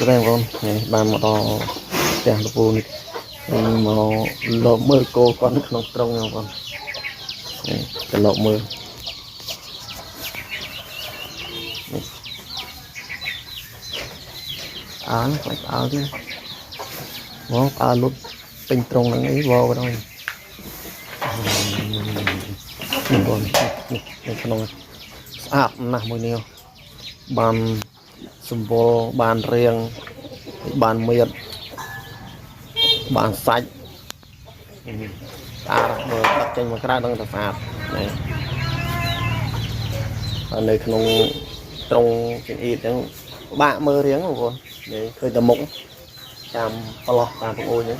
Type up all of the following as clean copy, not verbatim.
ស្ដីបងប្អូនថ្ងៃនេះបានមកដល់ផ្ទះលពូនេះមកលបមើលគោគាត់នៅក្នុងទ្រុងបងប្អូននេះទៅលបមើលនេះផ្អើលខ្លាចផ្អើលទៀតមកផ្អើលលុតពេញទ្រុងហ្នឹងអីវបណ្ដោយនេះបងប្អូននេះនៅក្នុងស្អាតណាស់មួយនេះបានសម្បុរបានរៀងបានមៀតបានសាច់ស្អាតមើលដឹកចេញមកក្រៅដឹងតែស្អាតនេះហើយនៅក្នុងត្រង់ចង្អៀតហ្នឹងពិបាកមើលរៀងបងប្អូននេះឃើញតែមុខតាមប្លោះតាមប្អូនហ្នឹង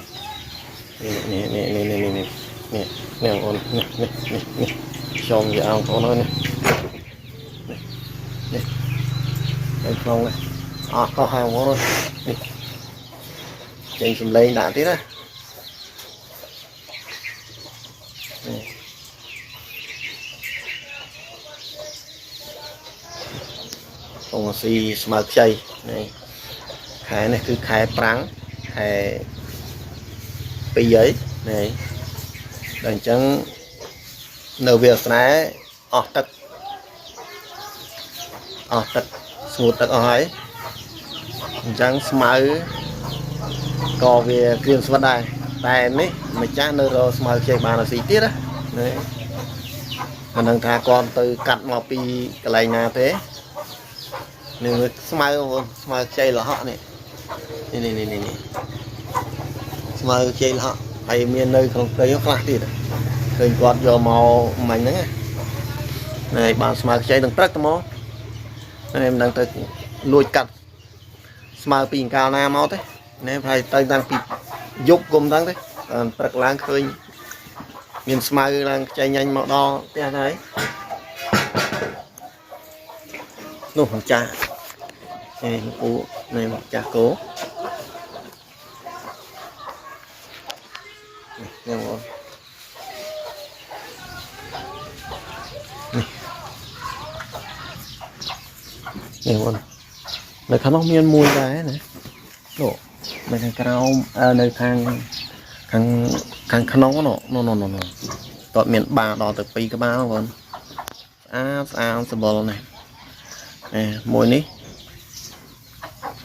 នេះនេះនេះនេះនេះនេះនេះបងប្អូននេះនេះនេះនេះខ្ញុំយកបងប្អូននេះនេះនៅក្នុងនេះអស់កោះហើយបងប្អូននេះចេញសំឡេងដាក់ទៀតណានេះពងស៊ីស្មៅខ្ចីនេះខែនេះគឺខែប្រាំងខែ2ហើយនេះដល់អញ្ចឹងនៅវាលស្រែអស់ទឹកអស់ទឹកស្ងួតទឹកអស់ហើយអញ្ចឹងស្មៅក៏វាក្រៀមស្វិតដែរតែនេះម្ចាស់នៅរកស្មៅខ្ចីបានស៊ីទៀតណានេះមិនដឹងថាគាត់ទៅកាត់មកពីកន្លែងណាទេនេះស្មៅបងប្អូនស្មៅខ្ចីលហកនេះនេះនេះនេះនេះស្មៅខ្ចីលហកហើយមាននៅក្នុងព្រៃខ្លះទៀតឃើញគាត់យកមកមិញហ្នឹងណាបានស្មៅខ្ចីទាំងព្រឹកទៅមកនេះមិនដឹងទៅលួចកាត់ស្មៅពីអង្កាលណាមកទេនេះហើយទៅតាំងពីយប់គុំដឹងទេព្រឹកឡើងឃើញមានស្មៅឡើងខ្ចីញ៉ាញ់មកដល់ផ្ទះហើយនោះម្ចាស់នេះពូនេះម្ចាស់គោនេះបងនេះបងនៅខាងនោះមានមួយដែរណានោះនៅខាងក្រោមនៅខាងខាងខាងក្នុងនោះនោះនោះនោះតើមានបាដល់ទៅ2ក្បាលបងស្អាតស្អាតសម្បុរណាស់នេះមួយនេះ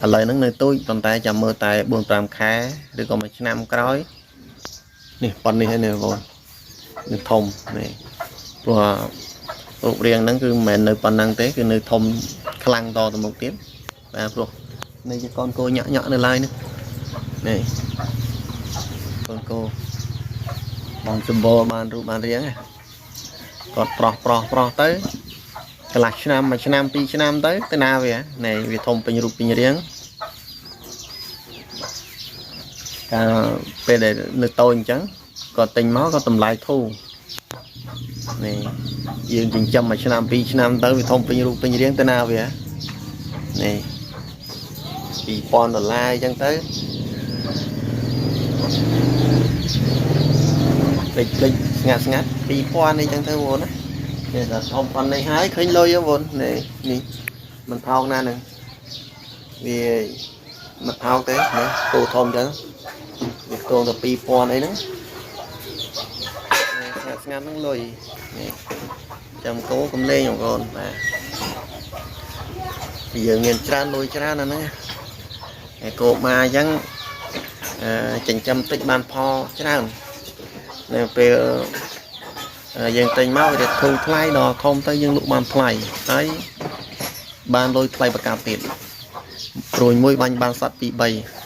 ឥឡូវហ្នឹងនៅទូចប៉ុន្តែចាំមើលតែ4 5ខែឬក៏មួយឆ្នាំក្រោយនេះប៉ុននេះហើយនេះបងនេះធំនេះព្រោះរូបរាងហ្នឹងគឺមិនមែននៅប៉ុណ្ណឹងទេគឺនៅធំខ្លាំងតទៅមុខទៀតបាទព្រោះនេះជាកូនគោញាក់ញាក់នៅឡើយនេះនេះកូនគោបានសម្បូរបានរូបបានរាងគាត់ប្រោះប្រោះប្រោះទៅកន្លះឆ្នាំមួយឆ្នាំពីរឆ្នាំទៅទៅណាវានេះវាធំពេញរូបពេញរាងកាលពេលដែលនៅតូចអញ្ចឹងគាត់ទិញមកក៏តម្លៃធូរនេះយើងចិញ្ចឹមមួយឆ្នាំពីរឆ្នាំទៅវាធំពេញរូបពេញរាងទៅណាវានេះ2000ដុល្លារអញ្ចឹងទៅតិចតិចស្ងាត់ស្ងាត់2000នេះអញ្ចឹងទៅបងណានេះដល់ធំប៉ុណ្នេះហើយឃើញលុយបងនេះនេះមិនថោកណាស់ហ្នឹងវាមិនថោកទេណាគោធំអញ្ចឹងវាខ្ទង់ទៅ2000អីហ្នឹងស្ងាត់ស្ងាត់ហ្នឹងលុយនេះចាំគោកំលេងបងប្អូនបាទយើងមានច្រើនលុយច្រើនណាស់ហ្នឹងហើយគោមកអញ្ចឹងចិញ្ចឹមតិចបានផលច្រើននៅពេលយើងទិញមកវាធូរថ្លៃដល់ធំទៅយើងលក់បានថ្លៃហើយបានលុយថ្លៃប្រកាបទៀតព្រួយមួយបាញ់បានសត្វ2 3